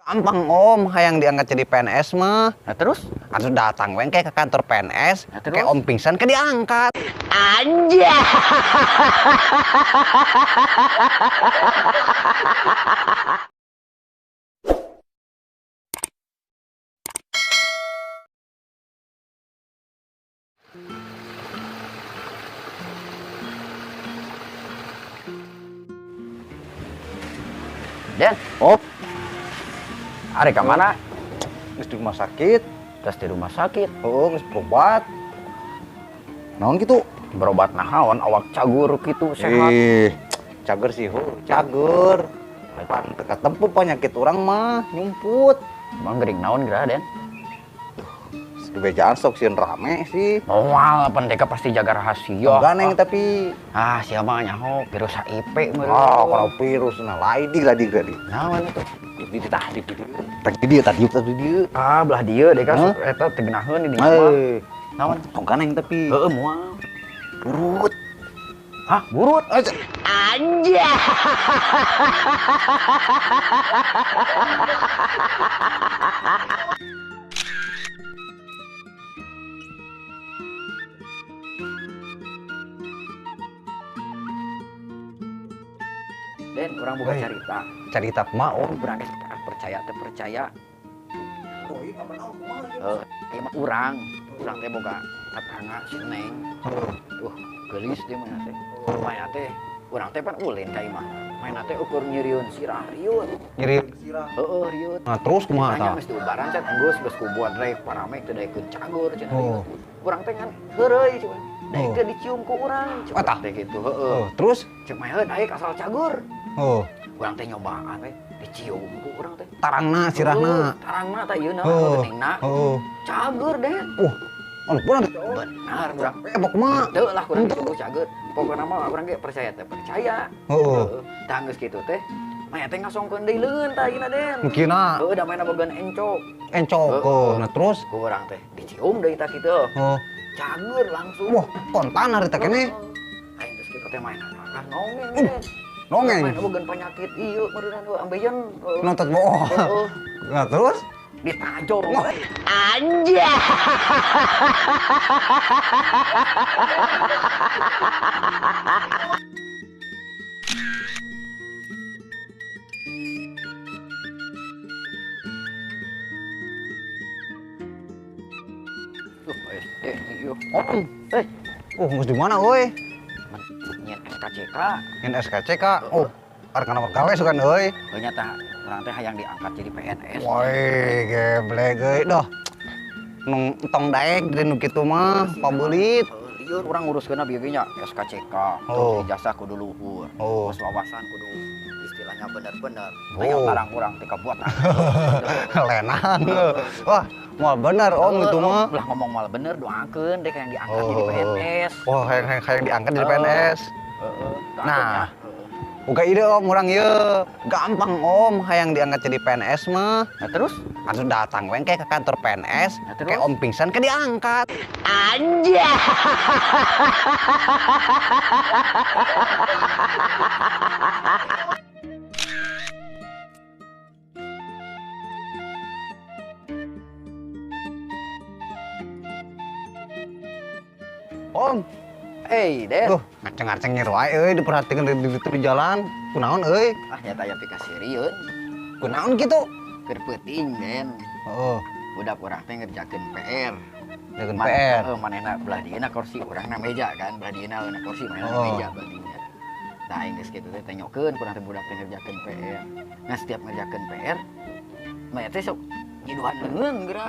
Gampang Om, hayang diangkat jadi PNS mah. Nah terus? Atuh datang weng kayak ke kantor PNS, Nah, terus? kayak Om pingsan ke diangkat. Anjay. Den, Oh, ari ka mana? geus di rumah sakit. Terus di rumah sakit. Oh, geus berobat. Naon gitu? Berobat nahaon awak cagur gitu sehat. Ih, cager sih, ho, cager. Pan teu katempuh penyakit urang mah nyumput. Emang gering naon geura, Den? Dibejaan sok sieun rame sih. Moal pendeka pasti jaga rahasia. Enggak neng tapi Ah, siapa nyaho virus HIV meureun. oh, kalau virus nah lain di lah di di. Naon itu? Di di tadi di tadi dia tadi tadi dia. Ah, belah dieu deh kan Hah? eta teu geunaheun di dinya mah. Eh, Naon? tong neng tapi Heeh, moal. burut. Hah, burut. Anjay. Den, urang buka Hei. cerita. Cerita mah Om. Urang geus percaya teu percaya. Heeh, ieu mah urang. Urang teh boga tetangga si Neng. Duh, geulis dia mah teh. Maenya teh urang teh pan ulin ka imah. Maenya teh ukur nyerieun sirah riut. Nyeri. Heeh, riut. Nah, terus kumaha Tanya tah? geus diubaran cat geus geus ku buat rek paramek teu daekeun cagur cenah Oh. riut. Urang teh ngan heureuy cuman. Daekeun dicium ku urang. Cek Oh, tah. urang teh kitu heeh. Oh, terus? Cek mah heuh daek asal cagur. Oh, Urang teh nyobaan we dicium ku urang teh. tarangna sirahna. Heuh, tarangna tah ieu na Oh. geuning Oh. Cagur Den. Anu bener. Benar urang. Eh, bok mah. Teu lah kurang disuguh cagur. Pokokna mah urang ge percaya teh percaya. Heeh. Tah geus kitu teh maya teh ngasongkeun deui leungeun tah ayeuna Den. Mungkinna Heuh da maena bogaan encok. encok. Heeh. Oh, nah terus? Ku urang teh dicium deui tah kitu. Oh. Cagur langsung. Wah, kontan hari teh keneh. Aing geus kitu teh maena kan nongeng. Den. Nongeng. Maena bogaan penyakit ieu meureunna heuh ambeien. Heuh. Nonton bohong. Heeh. Nah, terus? Ditajong. Wah. Anjay. Tuh, ieu. Om. Eh, Oh, geus di mana euy? nyen SKCK. Nyen SKCK. Oh, arek kana gawe sugan euy. Ternyata urang teh hayang diangkat jadi PNS. Woi, geblek euy dah. Nung tong daek di nu kitu mah, pabeulit. Lieur urang nguruskeunna bieu ge nya SKCK, Oh. terus ijazah kudu luhur, Oh. terus wawasan kudu istilahnya bener-bener. Oh. Tanya tarang urang teh kabuatan. Lenan. Wah, moal bener Om itu mah. Lah ngomong mal bener doakeun deh yang diangkat jadi Oh. PNS. Wah, hayang diangkat jadi Oh. PNS. Heeh, doakeun Nah. ya. Heeh. Buka ide Om urang ieu. Gampang Om, hayang diangkat jadi PNS mah. Nah terus? Atuh datang weng kayak ke kantor PNS, Nah, terus? kayak Om pingsan ke diangkat. Anjay. Om, Eh, Den. duh, ngaceng-ngaceng nyiru wae euy diperhatikan di di jalan. Kunaon euy? Ah nyata aya pikasirieun. Kunaon kitu? Keur peuting, Den. Heeh, Budak urang teh ngerjakeun PR. jagan PR. Heeh, manehna belah dieuna kursi urang na meja kan, belah dieuna na kursi manehna Oh. meja belah dieuna. Tah aing geus kitu teh tenyokeun kurang teh budak teh ngerjakeun PR. Nah, setiap ngerjakeun PR, mah teh sok nyiduhan leungeun geura.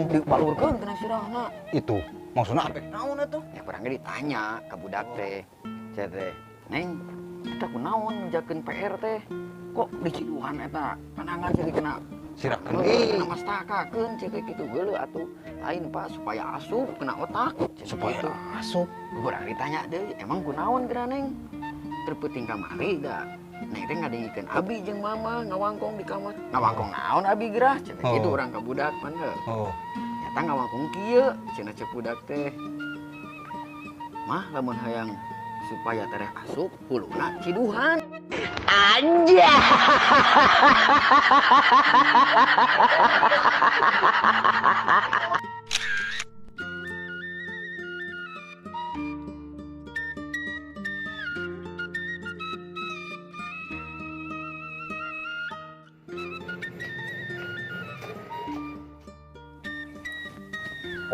Dibalurkeun kana sirahna. Itu maksudna apa? Naon atuh? Ya kurang ge ditanya ka budak teh. Saya teh, "Neng, eta kunaon ngerjakeun PR teh? Kok diciduhan eta? Panangan jadi kena Sirah kena mastakakeun cek kitu geuleuh atuh. Lain Pak supaya asup kena otak." Cek supaya kitu. asup. Kurang ditanya deui, emang kunaon geura Neng? Terpeuting kamari da. Neng teh ngadengikeun abi jeung mama ngawangkong di kamar. Ngawangkong naon abi gerah? Cenah Oh. kitu urang ka budak pan heuh. Oh, Nyata ngawangkong kieu cenah cek budak teh. Mah lamun hayang supaya tereh asup huluna ciduhan. Anjay.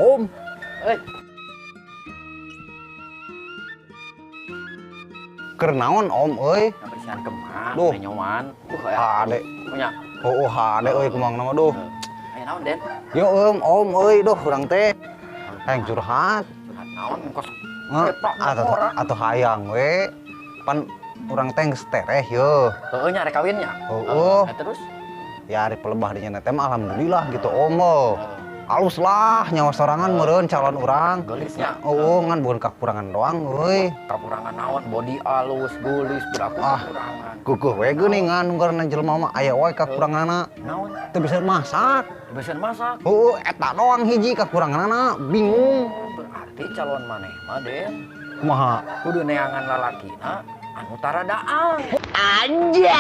Om, keur naon om euy? Ngabersihan kemah, duh nyoman. Hade. Punya. Oh, hade euy kumang nama duh. Aya naon, Den? Yo om euy duh urang teh hayang curhat. Curhat naon kos? Atau hayang we. Pan urang teh geus tereh ye. Heueuh nya rek kawin nya. Heueuh. Terus? Ya ari pelebah dinya teh mah alhamdulillah gitu om. Alus lah nyawa sorangan meureun calon urang. Geulisnya. Oh, ngan bukan kakurangan doang euy. Kakurangan naon? Body alus, geulis, berapa kakurangan. Kukuh we geuningan ngaranna jelema mah aya wae kakuranganna. Naon? Teu bisa masak. Teu bisa masak. Heueuh, eta doang hiji kakuranganna, bingung. Berarti calon maneh mah, Den. Kumaha? Kudu neangan lalakina anu taradaan. Anjay.